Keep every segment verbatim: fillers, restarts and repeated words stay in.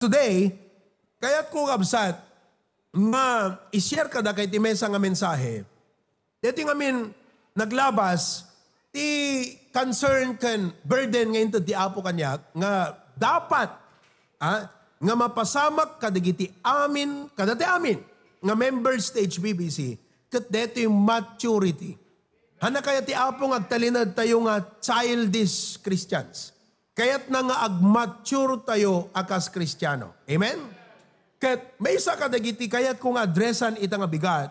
today, kayatko, kabsat, nga i-share kadakayo ti maysa nga mensahe. Daytoy ngamin naglabas ti concern ken burden nga inted ti Apo kaniak nga dapat, ah, nga mapasamak kadagiti amin, kadati amin nga members ti H B B C, ket daytoy maturity. Hanna kayat ti Apo nga agtalinaed tayo nga childish Christians. Kayatna nga agmature tayo a kas Kristiano. Amen? Ket maysa kadagiti kayatko nga addressan ita nga bigat,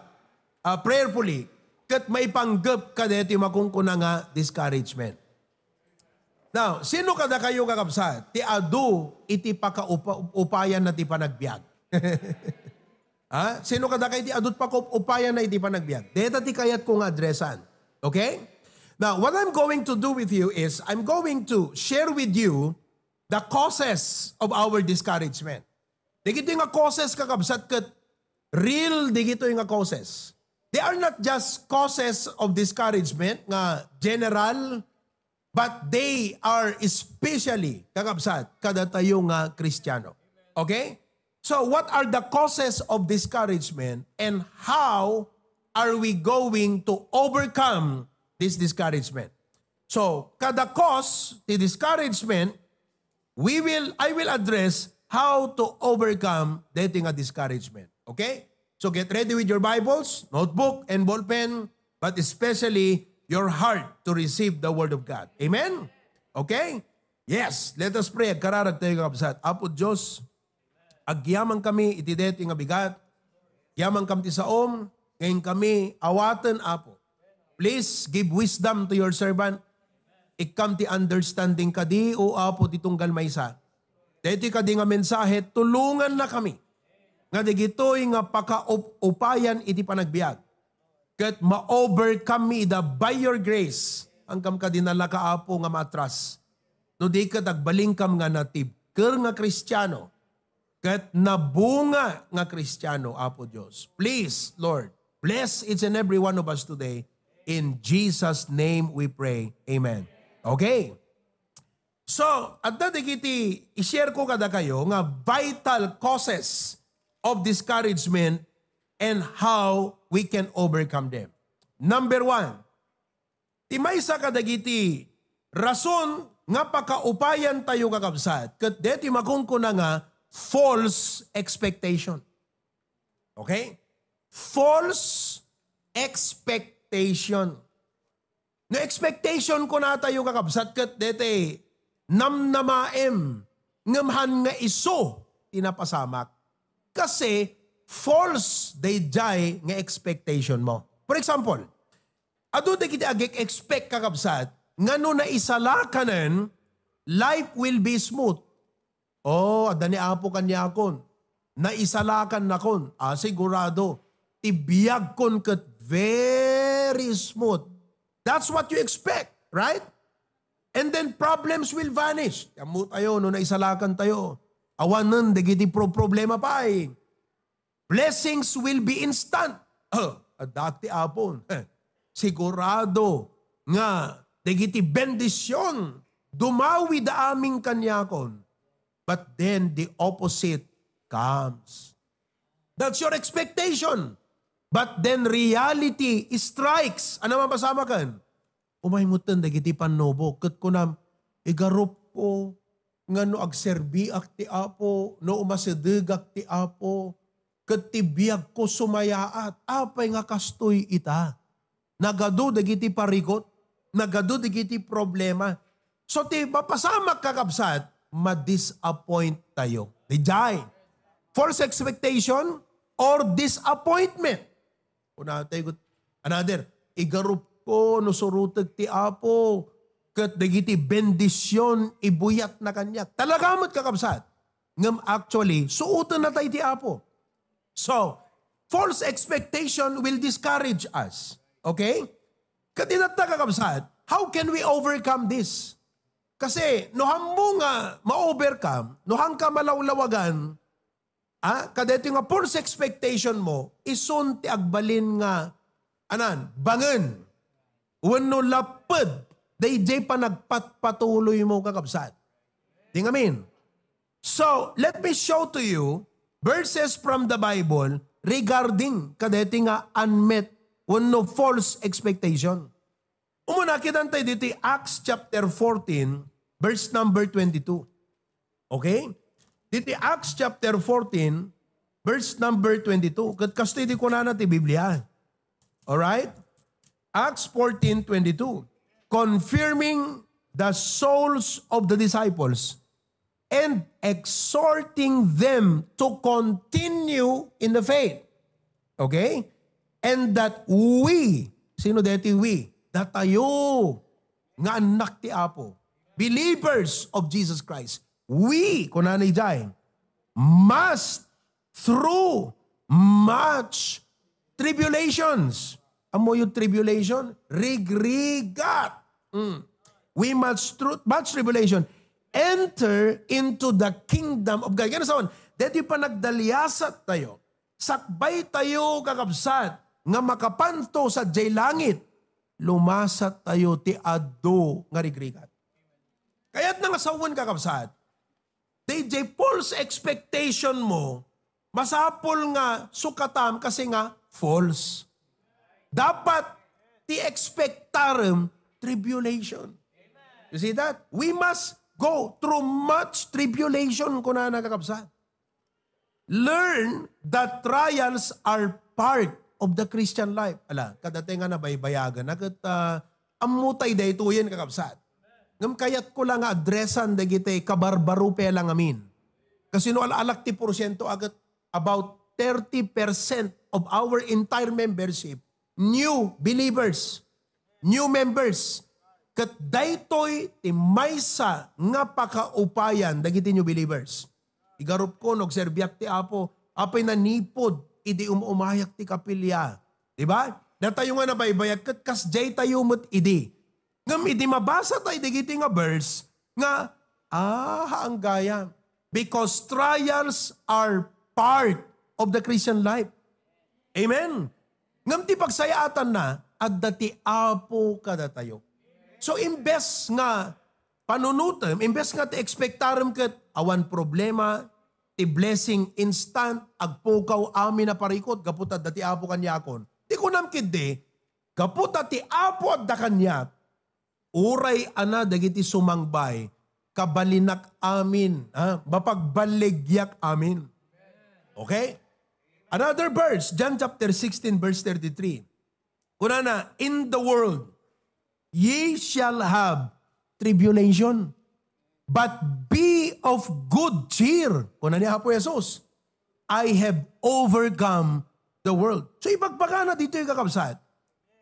ah, prayerfully, ket maipanggep kadaytoy makunkuna nga discouragement. Now, sino kadakayo, kakabsat, ti adu iti pakaupa-, upayan na ti panagbiag? Ha? Sino kadakayo ti adu ti pakaup-, upayan na iti panagbiag? Deta ti kayatko nga addressan. Okay? Now, what I'm going to do with you is, I'm going to share with you the causes of our discouragement. Dagitoy nga causes, kakabsat, ket real dagitoy nga causes. They are not just causes of discouragement nga general, but they are especially, kakabsat, kadatayo nga Kristiano. Okay? So, what are the causes of discouragement and how are we going to overcome this discouragement? So, kada cause ti discouragement, we will, I will address how to overcome daytoy nga discouragement. Okay? So get ready with your Bibles, notebook, and ballpen, but especially your heart to receive the Word of God. Amen? Okay? Yes, let us pray. Agkararag tayo, kakabsat. Apo Dios, agyamankami iti daytoy nga bigat. Agyamankam ti saom, nga inkami awaten, Apo. Please give wisdom to your servant. Ikkam ti understanding kadi, O Apo, ti tunggal maysa. Daytoy kadi nga mensahe, tulongannakami nga dagitoy nga pakaup-upayan iti panagbiag. Ket ma-overcome mi ida by your grace. Angkam kadi nalaka, Apo, nga matras. No di ket agbalinkam nga natibker nga Kristiano, ket nabunga nga Kristiano, Apo Dios. Please, Lord, bless each and every one of us today. In Jesus' name we pray. Amen. Okay. So, adda dagiti i-share ko kadakayo nga vital causes of discouragement and how we can overcome them. Number one, ti maysa kadagiti rason nga pakaupayan tayo, kakabsat, ket deti makunkuna nga false expectation. Okay? False expectation. No expectation kunatayo, kakabsat, ket deti namnamaem, ngem han nga isu ti napasamak. Kasi false daydiay nga expectation mo. For example, adu dagiti ag-expect, kakabsat, nga no naisalakanen, life will be smooth. Oh, adda ni Apo kaniakon. Naisalakannakon. Ah, sigurado. Ti biagkon ket very smooth. That's what you expect, right? And then problems will vanish. Ammo tayo, no, naisalakan tayo. Awanen dagiti pro-, problema pay. Blessings will be instant. Oh, adda ti Apo. Sigurado nga dagiti bendision dumawida amin kaniakon. But then the opposite comes. That's your expectation. But then reality strikes. Ano man pasamakan? Umay metten dagiti pannubo, ket kunam, "Igarupko nga no agserbiak ti Apo, no umasidegak ti Apo, ket ti biagko sumayaat." Apay nga kastoy ita? Nagadu dagiti parigot, nagadu dagiti problema. So, ti mapasamak, kakabsat, ma-disappoint tayo. Dijay. False expectation or disappointment. Kunatay ket, another, "Igarupko no surotek ti Apo, ket dagiti bendision ibuyatna kaniak." Talaga met, kakabsat. Ngem actually, suoten na tayo ti Apo. So, false expectation will discourage us. Okay? Ket itatta, kakabsat, how can we overcome this? Kasi no hammo nga ma-overcome, no hangka malawlawagan, ah, kadaytoy nga false expectation mo, isun ti agbalin nga, anan, bangen, wenno lapped, daydiay panagpatpatuloy mo, kakabsat. Di ngamin. So, let me show to you verses from the Bible regarding kadeti nga unmet wenno false expectation. Umuna, kitan tayo diti Acts chapter fourteen, verse number twenty-two. Okay? Diti Acts chapter fourteen, verse number twenty-two. Ket kastoy ti kunana ti Biblia. Alright? Acts fourteen twenty-two. Confirming the souls of the disciples and exhorting them to continue in the faith. Okay? And that we, sino deti we? Datayo nga annak ti Apo. Believers of Jesus Christ. We, kunana idiay, must through much tribulations. Ammoyo tribulation? Rigrigat. Mm. We must through much tribulation enter into the kingdom of God. Kaya sa deti panagdaliasat tayo, sakbay tayo, kakabsat, nga makapanto sa jay langit, lumasat tayo ti adu nga rigrigat. Kayat na nga sawen, kakabsat, Dayjay false expectation mo, masapul nga sukatam kasi nga false. Dapat ti expectarum tribulation. You see that? We must go through much tribulation, kunana, kakabsat. Learn that trials are part of the Christian life. Ala, kadate nga nabaybayagan, ket, ah, ammo tay daytoyen, kakabsat. Ngem kayatko la nga addressan dagiti kabarbaro pay la ngamin. Kasino ala-alak ti porsiento, ket about thirty percent of our entire membership, new believers, new members. Ket daytoy ti maysa nga pakaupayan dagiti new believers. Igarupko no agserbiak ti Apo, apay nanipud idi um-umayak ti kapilya. Di ba? Datayo nga nabaybayag, ket kasdiay tayo met idi. Ngem idi mabasa tayo dagiti nga verse, nga, ah, haanggayam. Because trials are part of the Christian life. Amen? Ngem ti pagsayaatanna, adda ti Apo kadatayo. So, imbes nga panunutem, imbes nga ti expectarem ket awan problema, ti blessing instant, agpukaw amin a parikut, gapu ta adda ti Apo kaniakon. Ti kunam ketdi, gapu ta ti Apo adda kaniak, uray ana dagiti sumangbay, kabalinak amin, ha? Mapagballigyak amin. Okay? Another verse, John chapter sixteen, verse thirty-three. Kunana, "In the world, ye shall have tribulation, but be of good cheer." Kuna ni Apo Jesus, "I have overcome the world." So, ibagbagana ditoy, kakabsat,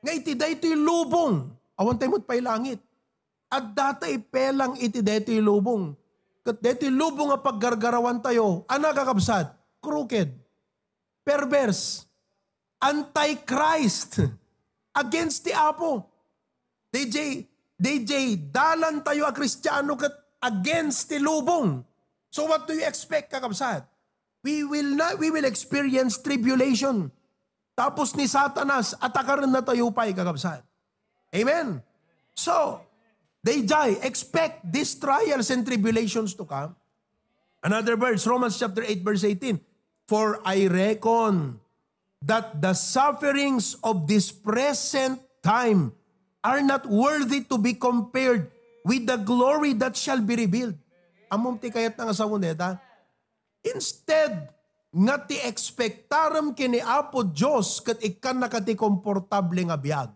nga iti daytoy lubong, awan tayo met pay langit. Adda tay pelang iti daytoy lubong. Ket daytoy lubong a paggargarawan tayo, ana, kakabsat, crooked, perverse, antichrist, against ti Apo. Dayjay, dayjay dalan tayo a Kristiano ket against ti lubong. So what do you expect, kakabsat? We will not, we will experience tribulation. Tapos ni Satanas, atakarenna tayo pay, kakabsat. Amen? So, dayjay, expect these trials and tribulations to come. Another verse, Romans chapter eight, verse eighteen. "For I reckon that the sufferings of this present time are not worthy to be compared with the glory that shall be revealed." Ammom ti kayatna nga sawen dayta? Instead nga ti expectarem ken ni Apo Dios ket ikkannaka ti komportable nga biag,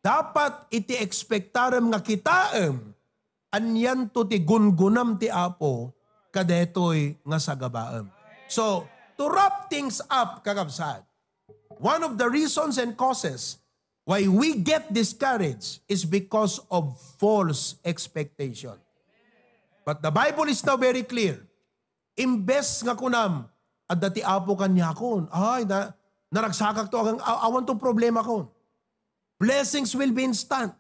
dapat iti expectarem nga kitaem anianto ti gungunam ti Apo kadaytoy nga sagabaem. So, to wrap things up, kakabsat, one of the reasons and causes why we get discouraged is because of false expectation. But the Bible is now very clear. Imbes nga kunam, "Adda ti Apo kaniakon. Ay, na, naragsakak to, agang, a-, awan to problema kon. Blessings will be instant.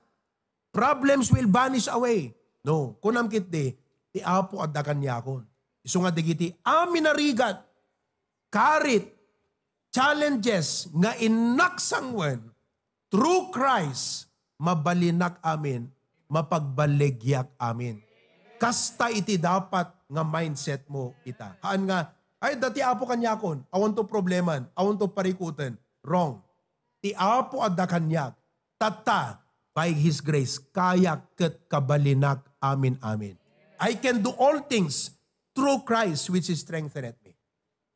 Problems will vanish away." No, kunam ketdi, "Ti Apo adda kaniakon." Isu nga dagiti amin a rigat, karit, challenges nga innak sanguen, through Christ, mabalinak amin, mapagballigyak amin. Kasta iti dapat nga mindset mo ita. Haan nga, "Ay, adda ti Apo kaniakon. Awan to probleman. Awan to parikuten." Wrong. Ti Apo adda kaniak. Tatta, by His grace, kayak ket kabalinak. Amin, amin. I can do all things through Christ which strengtheneth me.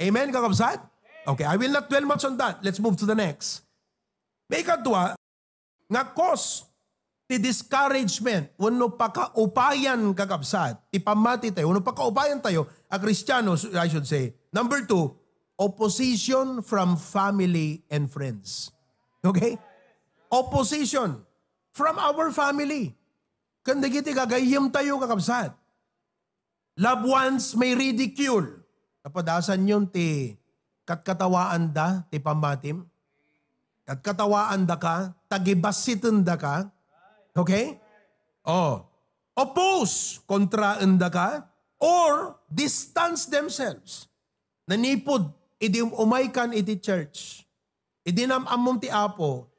Amen, kakabsat? Okay, I will not dwell much on that. Let's move to the next. Maikadua, nga cause ti discouragement wenno pakaupayan, kakabsat, ti pammati tayo wenno pakaupayan tayo a Kristiano, I should say. Number two, opposition from family and friends. Okay? Opposition from our family. Ken dagiti gagayyem tayo, kakabsat. Loved ones may ridicule. Napadasan yon ti katkatawaanda ti pammatim? Katkatawaanda ka, tagibassitenda ka. Okay? Oh. Oppose, kontraenda ka, or distance themselves. Nanipud idi um-, umaykan iti church. Idi nam-ammom ti Apo,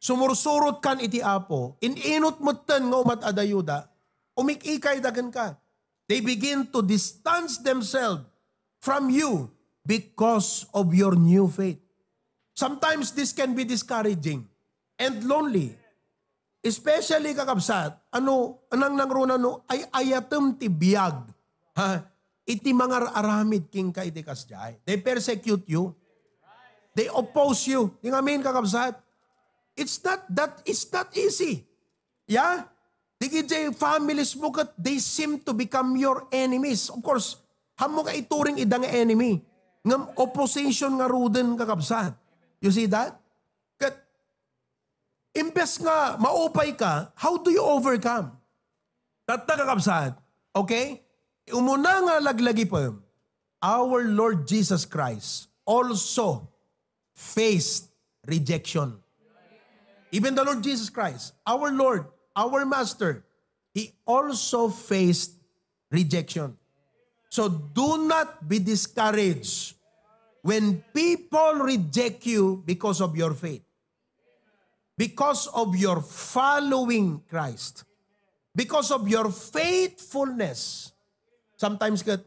sumursurotkan iti Apo, in-inut metten nga umat-adayuda, umik-ikayda kenka. They begin to distance themselves from you because of your new faith. Sometimes this can be discouraging and lonely. Especially, kakabsat, ano, anang nangruna no, ay-ayatem ti biag, ha? Iti mangar-aramid kenka iti kasdiay. They persecute you. They oppose you. Di nga amin, kakabsat? It's not that, it's not easy. Yeah? Dagiti families mo ket they seem to become your enemies. Of course, hammo nga ituring ida nga enemy. Ngem opposition ngaruden, kakabsat. You see that? Ket imbes nga maupay ka, how do you overcome? Tatta, kakabsat, okay? Umuna nga laglagipem, our Lord Jesus Christ also faced rejection. Even the Lord Jesus Christ, our Lord, our Master, He also faced rejection. So do not be discouraged when people reject you because of your faith, because of your following Christ, because of your faithfulness. Sometimes ket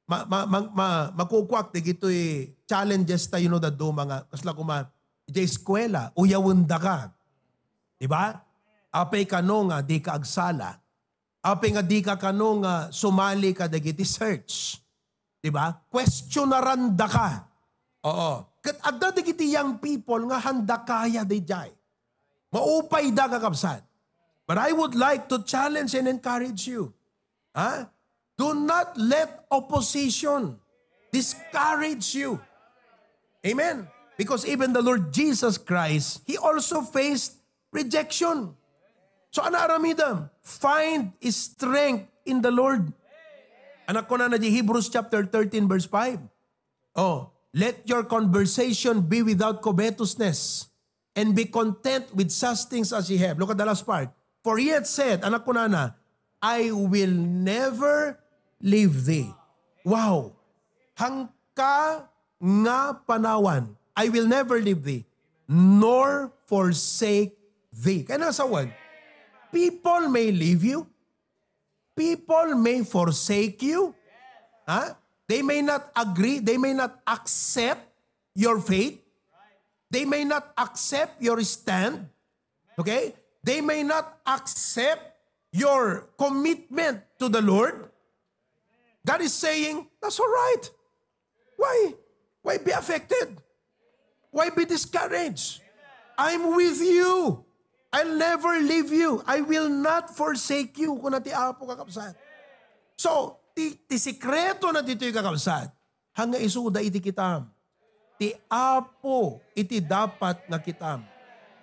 ma-, ma-, ma-, ma-, makukuak dagitoy challenges tayo no dadduma nga kasla koma idiay eskuela, uyawendaka. Di ba? Apay kano nga dika agsala? Apay nga dika kano nga sumali kadagiti search? Di ba? Questionarandaka. Oo. Ket adda dagiti young people nga handakaya daydiay. Maupayda, kakabsat. But I would like to challenge and encourage you. Ha? Do not let opposition discourage you. Amen. Because even the Lord Jesus Christ, He also faced rejection. So, ania aramidem? Find strength in the Lord. Ania kunana di Hebrews chapter thirteen, verse five. Oh, let your conversation be without covetousness, and be content with such things as ye have. Look at the last part. For he hath said, ania kunana, "I will never leave thee." Wow. Hangka nga panawan, "I will never leave thee, nor forsake thee." Kaya nasawan, people may leave you. People may forsake you. Ha? They may not agree, they may not accept your faith. They may not accept your stand. Okay? They may not accept your commitment to the Lord. God is saying, "That's all right. Why? Why be affected? Why be discouraged? I'm with you. I'll never leave you. I will not forsake you," kuna ti Apo, kakabsat. So, ti, ti sikreto na ditoy, kakabsat, hanga isuda iti kitam. Ti Apo iti dapat nga kitam.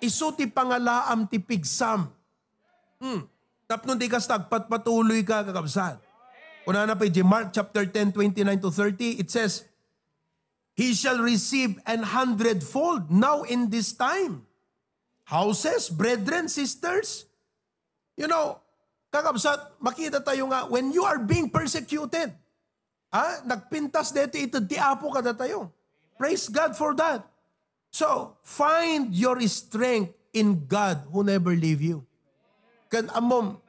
Isu ti pangalaam ti pigsam. Hmm. Tapno di kasta agpatpatuloy ka, kakabsat. Kunana pa iti Mark chapter ten, twenty-nine to thirty, it says, "He shall receive an hundredfold now in this time. Houses, brethren, sisters." You know, kakabsat, makita tayo nga, when you are being persecuted, ha? Nagpintas deti ited ti Apo kadatayo. Praise God for that. So, find your strength in God who never leave you. Ken ammom,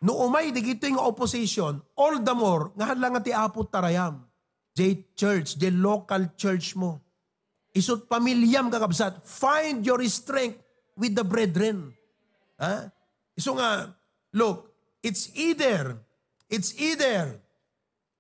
no umay dagitoy nga opposition, all the more, nga hala nga ti Apo tarayam. Jay church, jay local church mo. Isut pamilyam, kakabsat, find your strength with the brethren. Ha? Isu nga, look, it's either, it's either,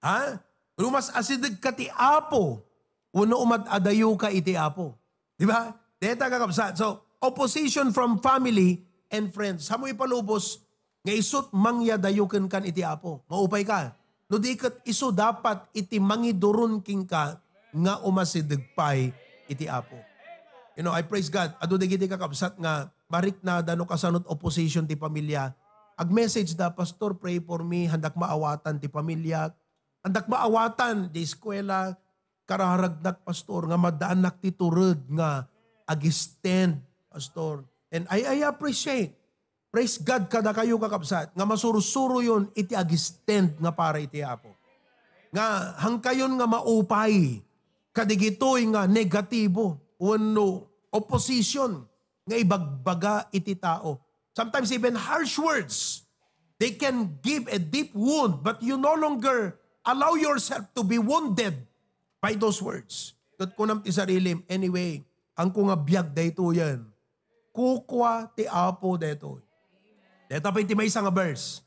ha? No mas-asideg ka ti Apo, wenno umad-adayo ka iti Apo. Di ba? Deta, kakabsat. So, opposition from family and friends. Haanmo ipalubos nga isut mangyadayo kenka iti Apo. Maupay ka. No di ket isu dapat iti mangiduron kenka nga umasideg pay iti Apo. You know, I praise God. Adu dagiti kakabsat nga mariknada no kasanot opposition ti pamilya. Ag-message da, "Pastor, pray for me. Haandak maawatan ti pamilya. Haandak maawatan di eskwela. Kararagnak, Pastor, nga maddaannak ti tured nga ag-stand, Pastor." And I, I appreciate. Praise God kadakayo, kakabsat, nga masursuroyon iti ag-stand nga para iti Apo. Nga haankayon nga maupay kadigitoy nga negatibo wenno opposition nga ibagbaga iti tao. Sometimes even harsh words, they can give a deep wound, but you no longer allow yourself to be wounded by those words. Ket kunam ti sarilim, "Anyway, haanko nga biag daytoyen. Kukua ti Apo daytoy." Deta pay ti maysa nga verse.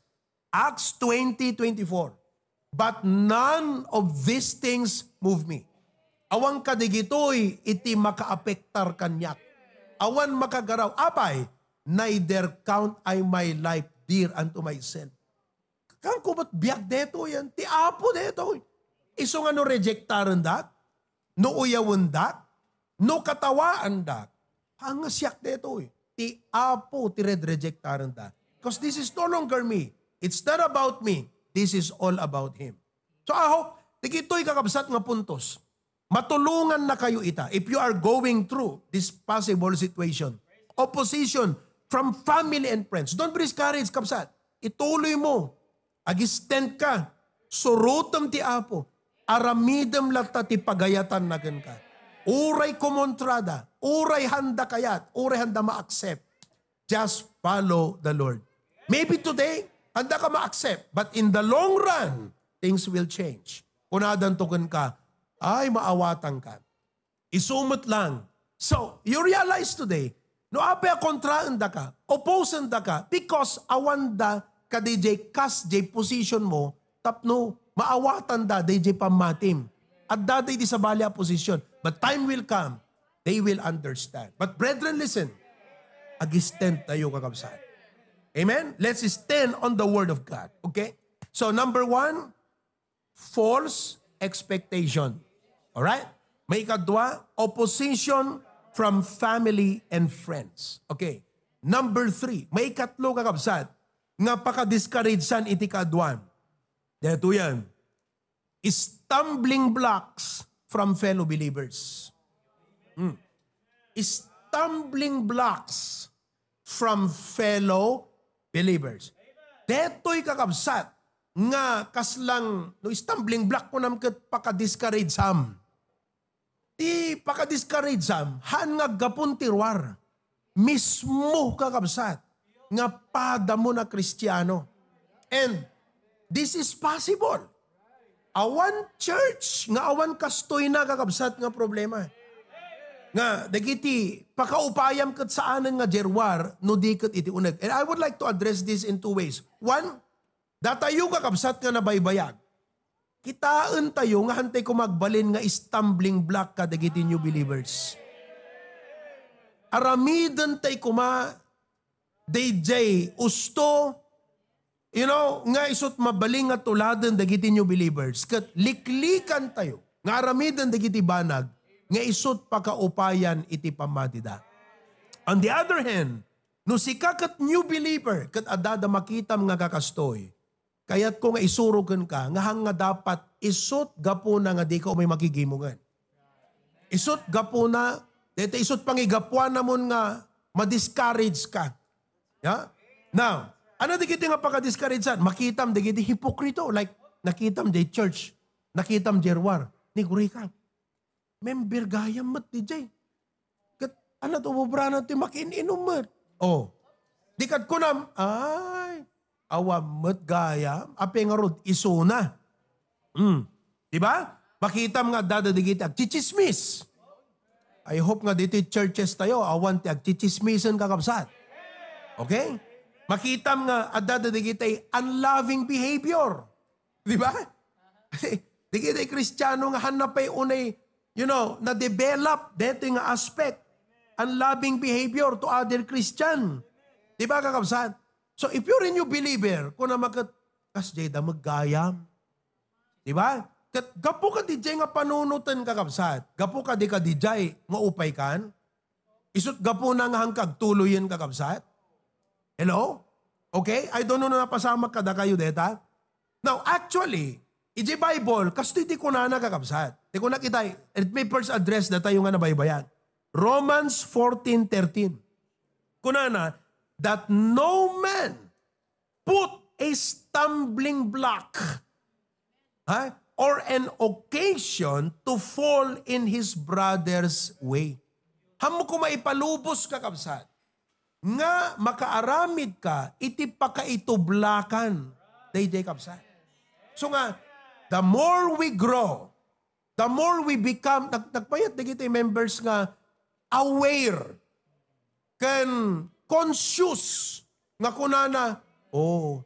Acts twenty twenty-four, "But none of these things move me." Awan kadigitoy iti makaapektar kaniak. Awan makagaraw. Apay, "Neither count I my life dear unto myself." Haanko met biag daytoyen. Ti Apo daytoy. Isu nga no rejectarendak, no uyawendak, no katawaandak, haan nga siak daytoy. Ti Apo ti red-rejectarenda. Because this is no longer me. It's not about me. This is all about Him. So I hope, dagitoy kakabsat nga puntos, matulongannakayo ita. If you are going through this possible situation, opposition from family and friends, don't be discouraged, kabsat. Ituloy mo. Ag-stand ka. Surotem ti Apo. Aramidem latta ti pagayatanna kenka. Uray kumontrada, uray haanda kayat, uray haanda ma-accept. Just follow the Lord. Maybe today, haanda ka ma-accept, but in the long run, things will change. Kunadanto kenka, "Ay, maawatanka." Isu met lang. So, you realize today, no apay a kontraendaka, opposendaka, because awanda kadiay kas diay position mo, tapno maawatanda diay pammatim. Adda diay sabali a position. But time will come, they will understand. But brethren, listen. Ag-stand tayo, kakabsat. Amen? Let's stand on the Word of God. Okay? So, number one, false expectation. Alright? Maikadua, opposition from family and friends. Okay. Number three, maikatlo, kakabsat, nga pakadiscouragean iti kaaduan. Daytoyen, stumbling blocks from fellow believers. Hmm. Stumbling blocks from fellow believers. Daytoy, kakabsat, nga kaslang, no, stumbling block, kunam ket pakadiscourageam. Ti pakadiscourageam, haan nga aggapu ti ruar. Mismo, kakabsat, nga padamon a Kristiano. And this is possible. Awan church nga awan kastoyna, kakabsat, nga problema. Nga, dagiti pakaupayam ket saanen nga diay ruar, no di ket iti uneg. And I would like to address this in two ways. One, datayo, kakabsat, nga nabaybayag, kitaentayo nga haantay koma agbalin nga stumbling block kadagiti new believers. Aramidentayo koma daydiay usto, you know, nga isut mabalin nga tuladen dagiti new believers. Ket liklikantayo nga aramiden dagiti banag nga isut pakaupayan iti pammatida. On the other hand, no sika ket new believer, ket adda makitam nga kakastoy, kayatko nga isuro kenka nga haan nga dapat isut gapuna nga dika umay makigimungen. Isut gapuna, dayta isut pangigapuanamon nga ma-discourage ka. Ya? Now, ano dagiti nga pakadiscouragean? Makitam dagiti hipokrito. Like, nakitam diay church, nakitam diay ruar. Ni, guri ka. Member gayam met diay. Ket, ano to, bubrana ti makiin-inum met. Oh. Di kad kunam, ay, Awan met gayam. Apay ngarud, isuna. Hmm. Di ba? Makitam nga adda dagiti agchichismis. I hope nga ditoy churches tayo, awan ti agchichismisen, kakabsat. Okay? Makitam nga adda dagiti unloving behavior. Di ba? Dagiti Kristiano nga hanna pay unay, you know, na-develop deti nga aspect. Unloving behavior to other Christian. Di ba, kakabsat? So, if you're a new believer, kuna maket, kas jay da maggayam. Di ba? Ket gapu ka dijay nga panunoten, kakabsat. Gapu ka di ka dijay nga upay kan. Isut gapu na nga hangkag tuloyen, kakabsat. Hello? Okay? I don't know na napasamak kadakayo deta. Now, actually, iti Bible, kastoy ti kunana, kakabsat. Ti kunak itay, let me first address datayo nga nabaybayan. Romans fourteen thirteen. Kunana, that no man put a stumbling block, ha? Or an occasion to fall in his brother's way. Haanmo koma ipalubos, kakabsat, nga makaaramid ka iti pakaitublakan daydiay kabsat. So nga, the more we grow, the more we become, nag-, nagpayat dagiti members nga aware ken conscious nga kunana, "Oh,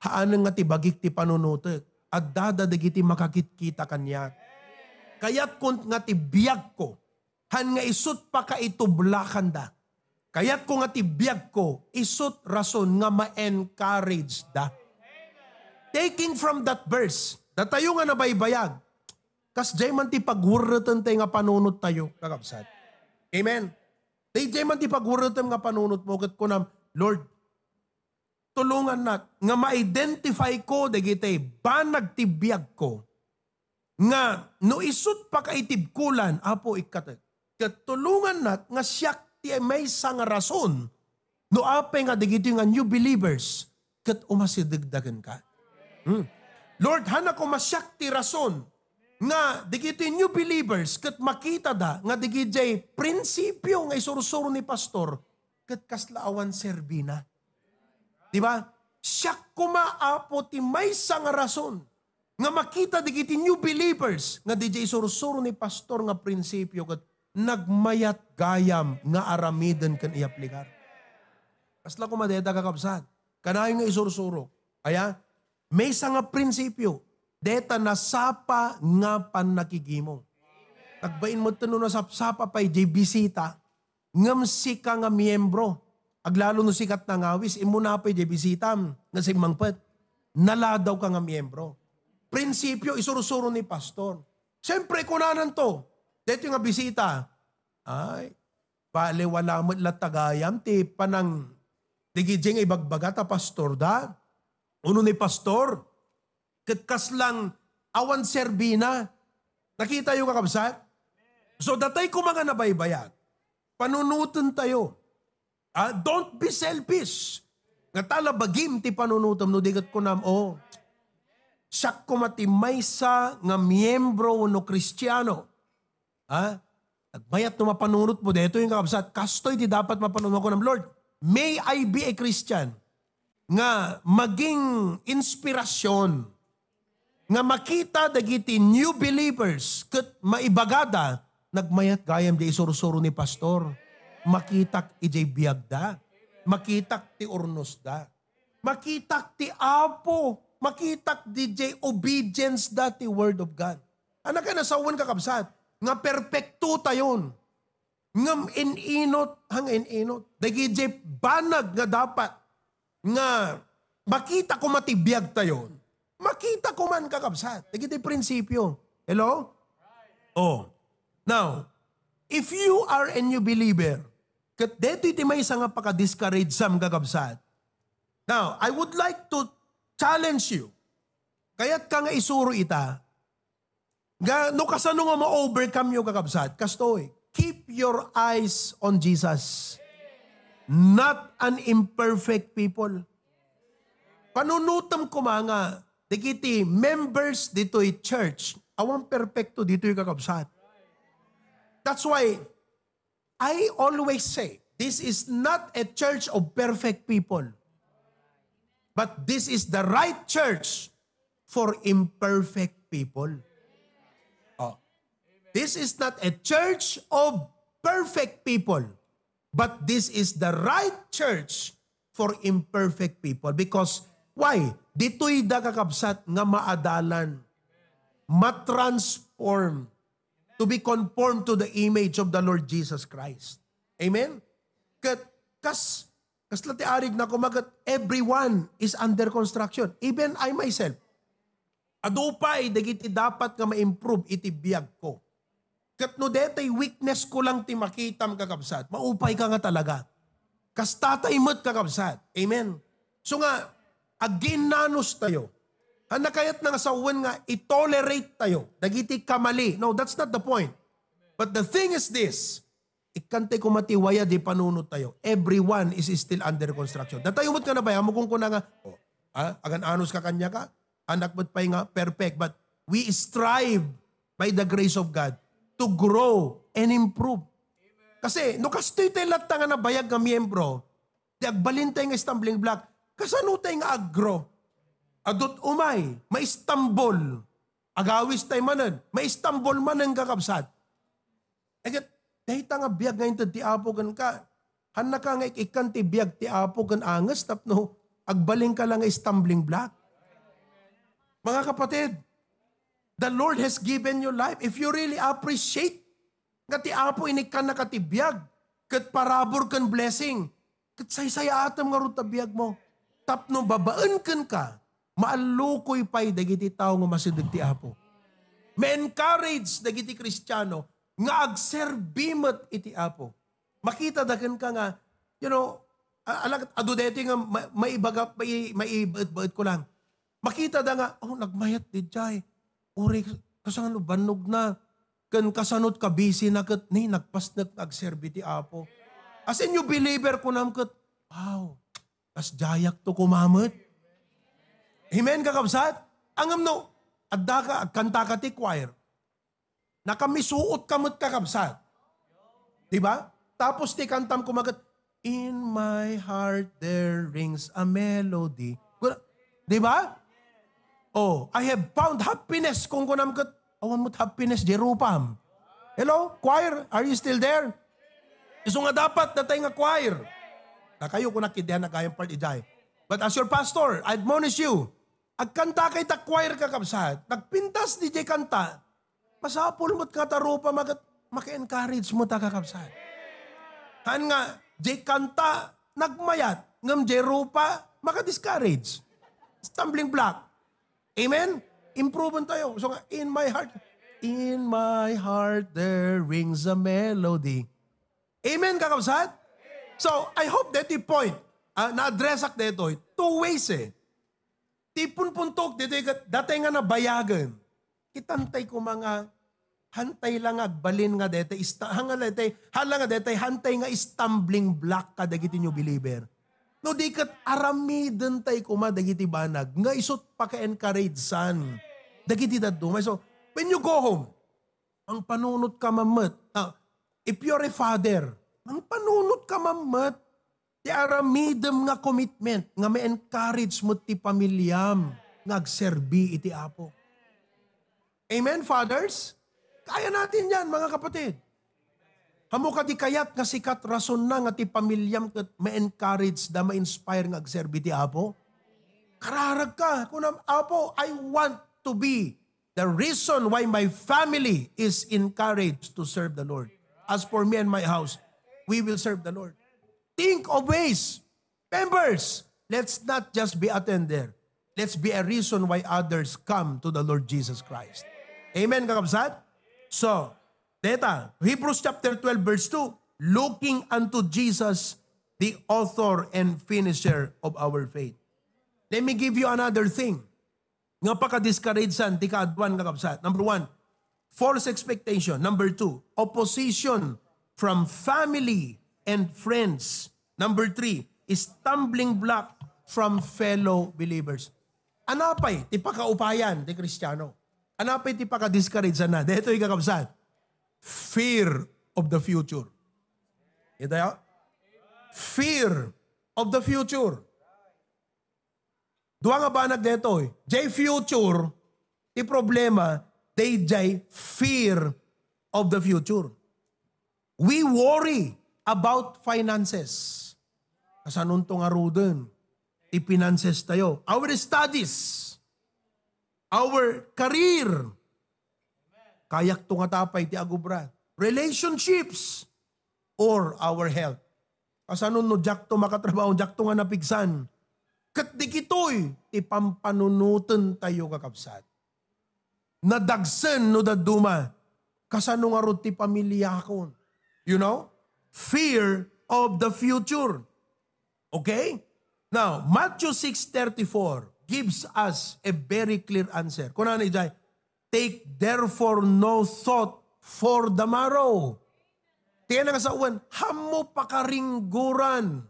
haanen nga ti bagik ti panunotek. Addada dagiti makakitkita kaniak. Kayatkon nga ti biagko, han nga isut pakaitublakanda. Kayatko nga ti biagko, isut rason nga ma-encourage da." Taking from that verse, datayo nga nabaybayag, kasjay man ti pagwerreten tayo nga panunot tayo, kakabsat. Amen. Dayjay man ti pagwerretem nga panunotmo, ket kunam, "Lord, tulongannak nga ma-identify ko dagiti banag ti biagko, nga no isut pakaitibkolan, Apo, ikkatek. Ket tulongannak nga siak ti maysa nga rason no apay nga dagitoy nga new believers ket umasidegda kenka." Hmm. Lord, hanak koma siak ti rason nga dagitoy new believers ket makitada nga dagijay prinsipio nga isursuro ni pastor ket kasla awan serbina. Di ba? Siak koma, Apo, ti maysa nga rason nga makita dagiti new believers nga dijay isursuro ni pastor nga prinsipio ket nagmayat gayam nga aramiden ken iaplikar. Kasla koma deta, kakabsat. Kanayon nga isursuro. Aya, maysa nga prinsipio, deta nasapa nga pannakigimong. Nagbain met no nasapsapa pay jay bisita, ngem sika nga miembro. Aglalo no sika ti nangawis, immuna pay jay bisitam nga simmangpet. Naladawka nga miembro. Prinsipio, isursuro ni pastor. Siyempre, kunananto, daytoy nga bisita, ay, bale, wala met latta gayam ti panang-, dagijay nga ibagbaga ta pastorda. Uno ni pastor, ket kaslang awan serbina. Nakitayo, kakabsat? So, datay koma nga nabaybayag, panunotentayo. Ah, don't be selfish. Nga ta la bagim ti panunotem no di ket kunam, "Oh, siak koma ti maysa nga miembro wenno Kristiano." Ha? Nagmayat no mapanunotmo daytoy nga kabsat. Kastoy ti dapat mapanunotmo. Kunam, "Lord, may I be a Christian nga maging inspirasyon nga makita dagiti new believers ket maibagada, nagmayat gayam jay isursuro ni pastor. Makitak ijay biagda. Makitak ti urnosda. Makitak ti Apo. Makitak dijay obedience da ti Word of God." Anakay nasawen, kakabsat, nga perpekto tayon. Ngem in-inot, hang in-inot. Dagiti banag nga dapat nga makita koma ti biag tayo. Makita ko man, kakabsat. Dagiti prinsipyo. Hello? Oh. Now, if you are a new believer, ket detoy ti maysa nga pakadiscourage-am, kakabsat. Now, I would like to challenge you. Kayat ka nga isuro ita, nga, no kasano nga ma-overcome yo, kakabsat? Kastoy, keep your eyes on Jesus, not an imperfect people. Panunutem koma nga dagiti members ditoy church, awan perpekto ditoy, kakabsat. That's why I always say, this is not a church of perfect people. but this is the right church for imperfect people. Oh. This is not a church of perfect people, but this is the right church for imperfect people. Because, why? Ditoy da, kakabsat, nga maadalan, matransform, to be conformed to the image of the Lord Jesus Christ. Amen? Ket kas, kasla ti arigna koma ket everyone is under construction. Even I myself. Adu pay dagiti dapat nga ma-improve iti biagko. Ket no detoy weakness ko lang ti makitam, kakabsat, maupay ka nga talaga. Kasta tay met, kakabsat. Amen. So nga, aginnanos tayo. Haan a kayatna nga sawen nga i-tolerate tayo dagiti kamali. No, that's not the point. But the thing is this, ikkantay koma ti wayad ti panunot tayo. Everyone is still under construction. Datayo met nga nabayag, ammok kunkuna nga, oh, ah, agan-anos ka kaniaka, anak met pay nga perfect. But we strive by the grace of God to grow and improve. Kasi no kastoy tay latta nga nabayag nga miyembro, ti agbalin tay nga stumbling block, kasano tay nga agro? Adut umay, maistambol. Agawis tay manen, maistambol manen, kakabsat. Eget, dayta nga biag nga inted ti Apo kenka. Hannaka nga ik-ikkan ti biag ti Apo ken anges tapno agbalinka la nga stumbling block. Mga kapatid, the Lord has given you life. If you really appreciate nga ti Apo inikkannaka ti biag, ket parabur ken blessing, ket saysayaatem ngarud ta biagmo. Tapno babaen kenka, maallukoy pay dagiti tao nga masideg ti Apo. Ma-encourage dagiti Kristiano nga agserbi met iti Apo. Makita da kenka nga, you know, a-, ala ket adu daytoy nga ma-, maibaga, mai-, maibaetbaet ko lang. Makita da nga, "Oh, nagmayat diay. Uray, kasano bannogna? Ken kasano kabisina ket ni nagpasnek nga agserbi ti Apo." As a new believer, kunam ket, "Wow, kas diayak to kumamet." Amen, kakabsat? Ngem no, adda ka, agkanta ka ti choir. Nakamisuot ka met, kakabsat. Di ba? Tapos ti kantam kumaket, "In my heart there rings a melody." Kuna-, di ba? "Oh, I have found happiness." Kung kunam ket, awan met happiness, diay rupam. Hello, choir, are you still there? Isu nga dapat datay nga choir. Nakayo ko nakidihan nagayang part ijay. But as your pastor, I admonish you, agkanta kay ta choir, kakabsat. Nagpintas diay kanta. Masapul met nga ta rupam ket maka-encourage met ta, kakabsat. Haan nga, diay kanta, nagmayat, ngem diay rupa, maka-discourage. Stumbling block. Amen? Improve tayo. So nga, "In my heart, in my heart there rings a melody." Amen, kakabsat? So, I hope that the point, ah, na-address ak detoy, two ways eh. Ti punpuntok ditoy ket datay nga nabayagen. Kitantay koma nga hantay la nga agbalin nga detoy ista-, hanga detoy, hala nga detoy, hantay nga stumbling block kadagiti new believer. No di ket aramidentay koma dagiti banag nga isut' paka-encouragean dagiti dadduma. So, when you go home, mangpanunot ka man met. Ah, if you're a father, mangpanunot ka man met. Ti aramidem nga commitment nga ma-encourage met ti pamiliam nga agserbi iti Apo. Amen, fathers? Kaya natin yan, mga kapatid. Ammok kadi kayat nga sika ti rasonna nga ti pamiliam ket ma-encourage da, ma-inspire nga agserbi ti Apo? Kararag ka, kunam, "Apo, I want to be the reason why my family is encouraged to serve the Lord. As for me and my house, we will serve the Lord." Think of ways. Members, let's not just be attender. Let's be a reason why others come to the Lord Jesus Christ. Amen, kakabsat? So, deta, Hebrews chapter twelve, verse two, "Looking unto Jesus, the author and finisher of our faith." Let me give you another thing nga pakadiscouragean ti kaaduan, kakabsat. Number one, false expectation. Number two, opposition from family and friends. Number three, stumbling block from fellow believers. Anapay ti pakaupayan ti Kristiano? Anapay ti pakadiscouragean na? Detoy, kakabsat. Fear of the future. Ita ya? Fear of the future. Dua nga banag detoy. Jay future, ti problema, they jay fear of the future. We worry about finances. Kasanonto ngaruden ti finances tayo? Our studies, our career, kayakto nga tapay ti agubra, relationships, or our health. Kasano no diakto makatrabaho, diakto nga napigsan? Ket dagitoy ti pampanunoten tayo, kakabsat. Nadagsen no dadduma. Kasano ngarud ti pamiliakon? You know? Fear of the future. Okay? Now, Matthew six thirty-four gives us a very clear answer. Kunana idiay, "Take therefore no thought for the morrow." Ti nga sawen, hammo pakaringguran.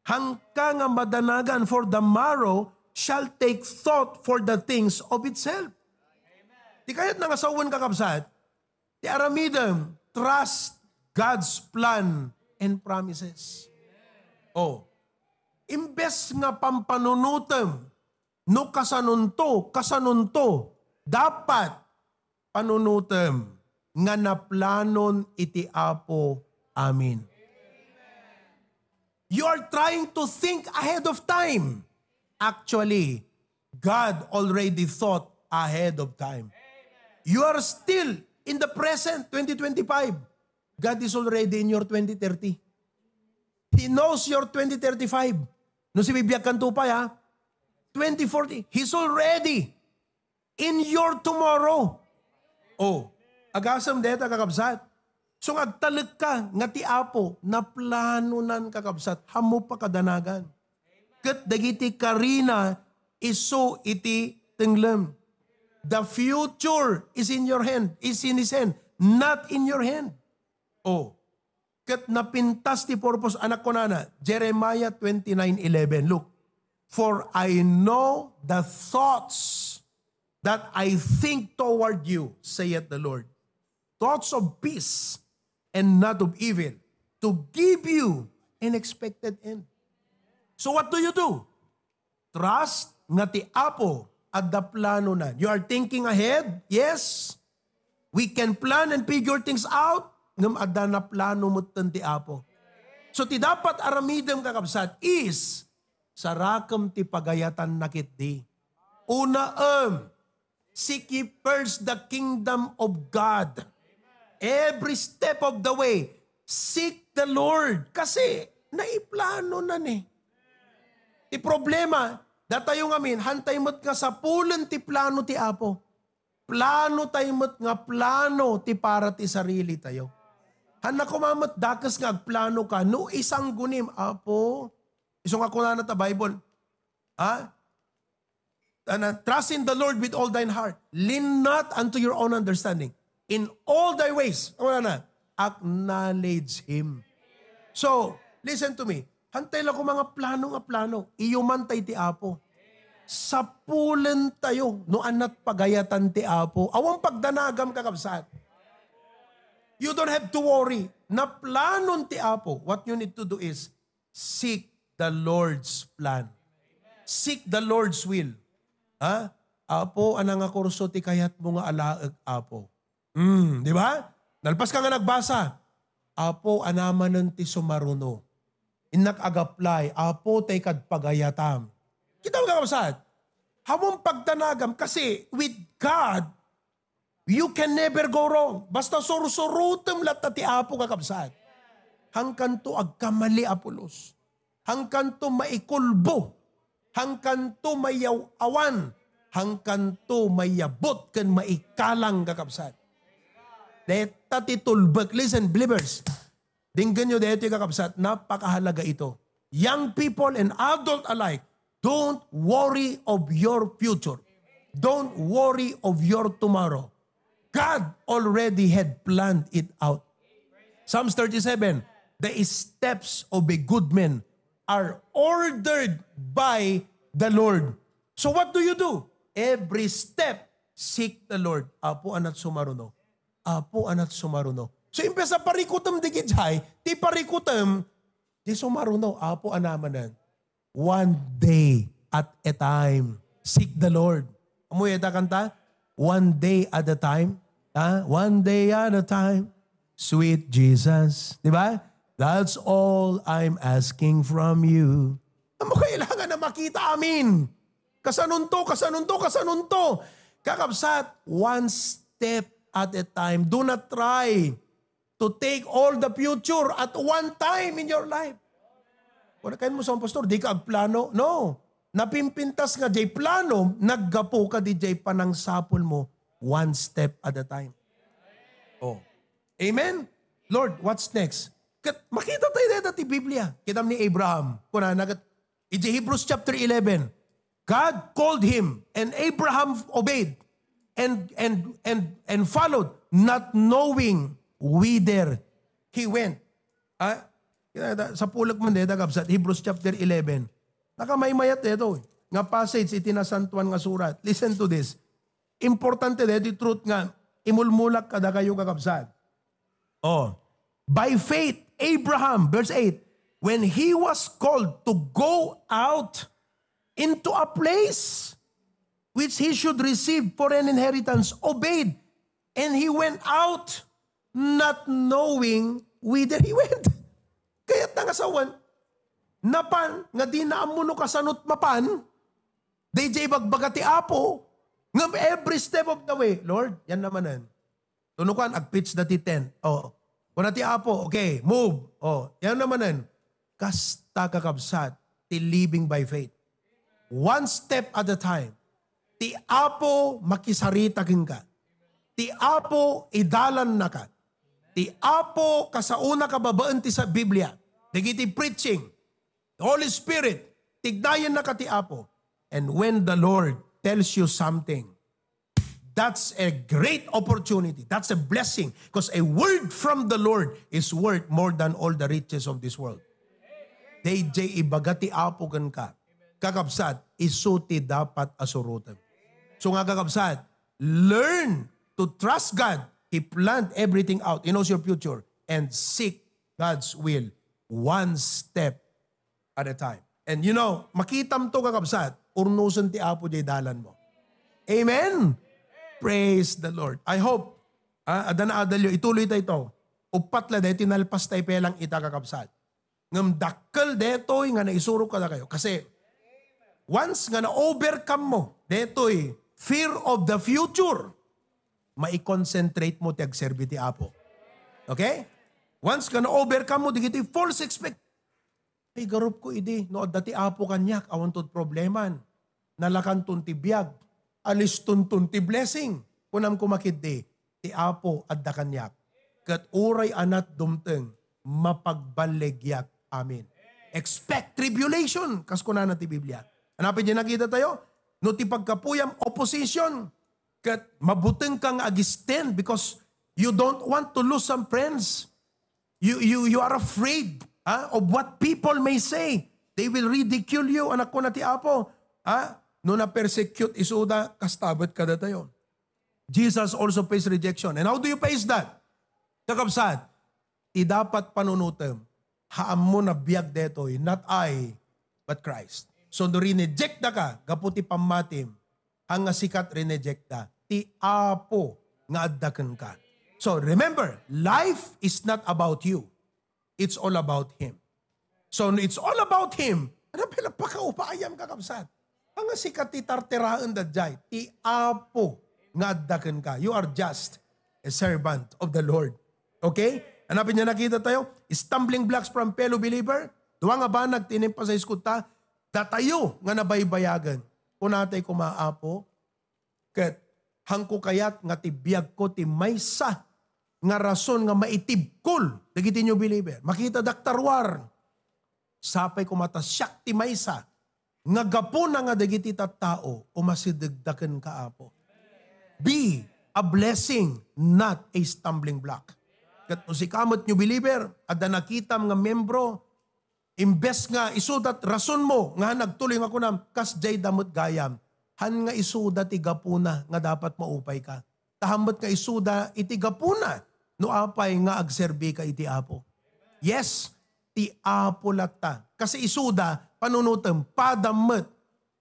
Hangka nga madanagan, for the morrow shall take thought for the things of itself. Ti kayatna nga sawen, kakabsat, ti aramidem, trust God's plan and promises. Oh, imbes nga pampanunotem, no kasanonto, kasanonto, dapat panunotem nga naplanon iti Apo amin. You are trying to think ahead of time. Actually, God already thought ahead of time. You are still in the present, twenty twenty-five. God is already in your twenty thirty. He knows your twenty thirty-five. No, si bibiag kan tupay, ha? Twenty forty. He's already in your tomorrow. Oh, agasem deta, kakabsat. So, nga agtalek ka nga ti Apo, naplanonan, kakabsat, hammo pakadanagan. Ket dagiti karina isu iti tenglem. The future is in your hand, is in His hand, not in your hand. Oh, ket napintas ti purpose, anak, kunana, Jeremiah twenty-nine eleven. Look, "For I know the thoughts that I think toward you, saith the Lord. Thoughts of peace and not of evil, to give you an expected end." So what do you do? Trust nga ti Apo adda planonan. You are thinking ahead? Yes. We can plan and figure things out. Ngem adda naplano metten ti Apo. So ti dapat aramidem, kakabsat, is sarakem ti pagayatanna ketdi. Unaem, seek ye first the kingdom of God. Every step of the way, seek the Lord. Kasi naiplano na ni. Ti problema, datayo ngamin, hantay met nga sapulen ti plano ti Apo. Plano tayo met nga plano ti para ti sarili tayo. Hanna koma met dakes nga agplano ka, no isanggunim, Apo. Isu nga kunana ta Bible, ha? Ana, "Trust in the Lord with all thine heart. Lean not unto your own understanding. In all thy ways," ano na? "Acknowledge Him." So, listen to me. Hantay la ko mga plano nga plano. Iyuman tay ti Apo. Sapulen tayo no anat pagayatan ti Apo. Awan pagdanagam, kakabsat. You don't have to worry. Naplanon ti Apo. What you need to do is seek the Lord's plan. Seek the Lord's will. Ha? "Apo, ana nga kurso ti kayatmo nga alaek, Apo?" Hmm, di ba? Nalpas ka nga nagbasa, "Apo, anamanen ti sumaruno. Innak ag-apply. Apo, tay kad pagayatam." Kita mo, kakabsat? Hamon pagdanagam, kasi with God, you can never go wrong. Basta sursurutem latta ti Apo, kakabsat. Hangkanto agkamali a pulos. Hangkanto maikulbo. Hangkanto mayaw-awan. Hangkanto mayabot ken maikalang, kakabsat. Deta ti tulbek. Listen, believers. Denggenyo daytoy, kakabsat, napakahalaga ito. Young people and adult alike, don't worry of your future. Don't worry of your tomorrow. God already had planned it out. Psalms thirty-seven, "The steps of a good man are ordered by the Lord." So what do you do? Every step, seek the Lord. "Apo, anat sumaruno. Apo, anat sumaruno." So, imbes a parikutem di gijay, ti parikutem, di sumaruno, "Apo, anamanen. One day, at a time. Seek the Lord. Ammo ita kanta? One day at a time. Ha? One day at a time. Sweet Jesus. Di ba? That's all I'm asking from you. Ammo kailangan na makita amin. Kasanunto, kasanunto, kasanunto. Kakabsat, one step at a time. Do not try to take all the future at one time in your life. Wala kayo mo sa pastor, di ka agplano. No. Napimpintas nga jay plano, naggapu ka di jay panangsapul mo, one step at a time. Oh. Amen? Lord, what's next? Kat, makita tayo dito ti Biblia. Kitam ni Abraham. Kuna na kat, iti Hebrews chapter eleven, God called him, and Abraham obeyed and, and, and, and followed, not knowing whither he went. Ah, sa pulak man dito, kabsat, Hebrews chapter eleven. Nakamaymayat dito, eh, nga passage iti nasantuan nga surat. Listen to this. Importante dito yung truth nga imulmulak kada kayo, kakabsat. Oh, by faith, Abraham, verse eight, when he was called to go out into a place which he should receive for an inheritance, obeyed, and he went out not knowing whither he went. Kayat na nga sawan, napan nga di na ammo no kasanot mapan, di jay bagbaga ti Apo, ngem every step of the way, Lord, yan namanen. Tunukan, agpitch da ti tent. Oh. Kuna ti Apo, okay, move. Oh, yan namanen. Kasta, kakabsat, ti living by faith. One step at a time. Ti Apo makisarita kenka. Ti Apo idalannaka. Ti Apo kasaona kababaen ti sa Biblia. Dagiti preaching. The Holy Spirit, tignayennaka ti Apo. And when the Lord tells you something, that's a great opportunity. That's a blessing. Because a word from the Lord is worth more than all the riches of this world. Dayjay ibaga ti Apo kenka. Kakabsat, isu ti dapat a surotem. So nga, kakabsat, learn to trust God. He planned everything out. He knows your future. And seek God's will one step at a time. And you know, makitam to, kakabsat, urnusen ti Apo jay dalan mo. Amen? Praise the Lord. I hope, ah, adda na adalyo, ituloy tayo ito. Upat la, dahil tinalpas tayo pelang ita, kakabsat. Ngem dakkel detoy nga naisurok kada kayo. Kasi, once nga na-overcome mo detoy fear of the future, mai-concentrate mo ti agserbi ti Apo. Okay? Once nga na-overcome mo, digiti false expect, ay, garup ko idi, no adda ti Apo kaniak, awan to probleman. Nalakanton ti biag, alistonton ti blessing. Kunam koma ketdi, ti Apo adda kaniak. Ket uray anat dumteng, mapagballegiak amin. Expect tribulation, kas kunana ti Biblia. Ania pay ti nakita tayo? No ti pagkapuyam, opposition, ket mabutengka nga ag-stand because you don't want to lose some friends. You, you, you are afraid, ah, of what people may say. They will ridicule you, anak ko na ti Apo. Ah, no na-persecute isuda, kastabet kadatayo. Jesus also faced rejection. And how do you face that? Kakabsat, ti dapat panunutem, haammo na biag detoy, not I, but Christ. So, no rineject da ka, gapu ti pammatim, ang nga sikat rineject da, ti Apo nga adda kenka. So, remember, life is not about you. It's all about Him. So, no it's all about Him, ano pala pakaupayam, kakabsat? Ang nga sikat ti tarteraen da jay, ti Apo nga adda kenka. You are just a servant of the Lord. Okay? Ano pay ti nakita tayo? Stumbling blocks from fellow believer. Dua nga banag ti in-emphasize ko ta, datayo nga nabaybayagen. Kunatay koma, Apo, ket haanko kayat nga ti biagko ti maysa nga rason nga maitibkol dagiti new believer. Makita dak taruar. Sapay koma ta siak ti maysa nga gapuna nga dagiti tattao umasidegda kenka, Apo. Be a blessing, not a stumbling block. Ket no sika met new believer, adda nakitam nga membro, imbes nga isuda ti rasonmo nga nagtuloy nga kunam, kasdiay da met gayam. Han nga isuda ti gapuna nga dapat maupay ka. Ta han met nga isuda iti gapuna no apay nga agserbi ka iti Apo. Yes, ti Apo latta. Kasi isuda, panunutem, padam met.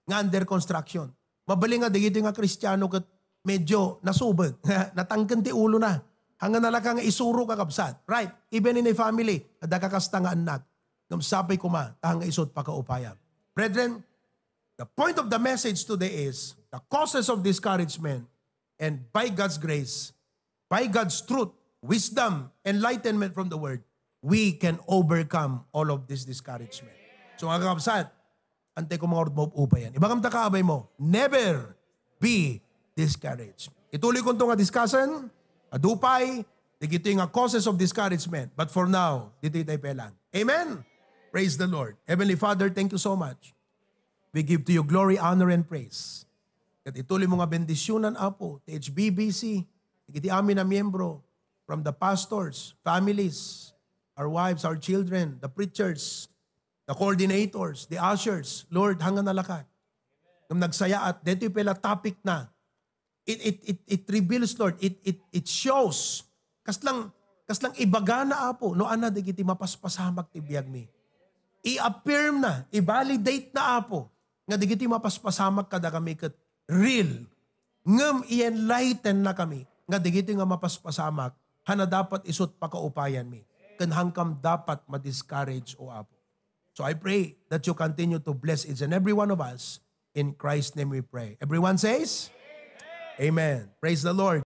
nga under construction. Mabalin nga dagitoy nga Kristiano ket medyo nasubed. Natangken ti ulona. Haan nga nalaka nga isuro, kakabsat. Right? Even in a family, adda kakasta nga annak. Ngem sapay koma, ta haan nga isu't pakaupayan. Brethren, the point of the message today is the causes of discouragement, and by God's grace, by God's truth, wisdom, enlightenment from the Word, we can overcome all of this discouragement. So, mga kakabsat, antay ko mga urod maupayan. Ibagam ta kaabay mo, never be discouraged. Ituloy ko to nga discussion, adu pay, dagitoy nga causes of discouragement. But for now, ditoy tayo pelan. Amen? Praise the Lord. Heavenly Father, thank you so much. We give to you glory, honor, and praise. Ket ituloy mo nga bendisyunan, Apo, ti H B B C, dagiti amin a miyembro, from the pastors, families, our wives, our children, the preachers, the coordinators, the ushers. Lord, haan nga nalaka. Ngem nagsayaat, detoy pay la topic na. It, it, it, it reveals, Lord, it, it, it shows. Kaslang, kaslang ibagana, Apo, no ania dagiti mapaspasamak ti biagmi. I-affirm na, i-validate na, Apo, nga dagiti mapaspasamak kadakami ket real. Ngem i-enlighten na kami nga dagiti nga mapaspasamak, haan a dapat isu't pakaupayanmi. Ken haankam dapat ma-discourage, O Apo. So I pray that you continue to bless each and every one of us. In Christ's name we pray. Everyone says, Amen. Praise the Lord.